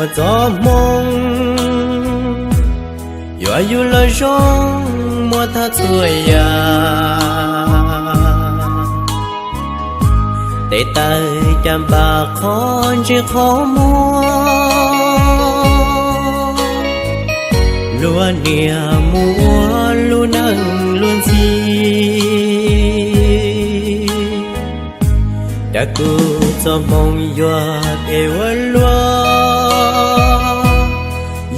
Txoj hmoo yuav yug los zoo muaj thaj txhua yam, tes taw cas npam qhov ntsej qhov muag, luag niam mus ua lub neej luag ntxhi. Cas kuv txoj hmoo yuav phem ua luaj,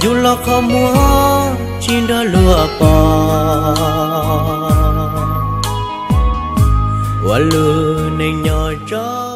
yug los qhov muag tsis nrog luag pom, ua lub neej nyob tso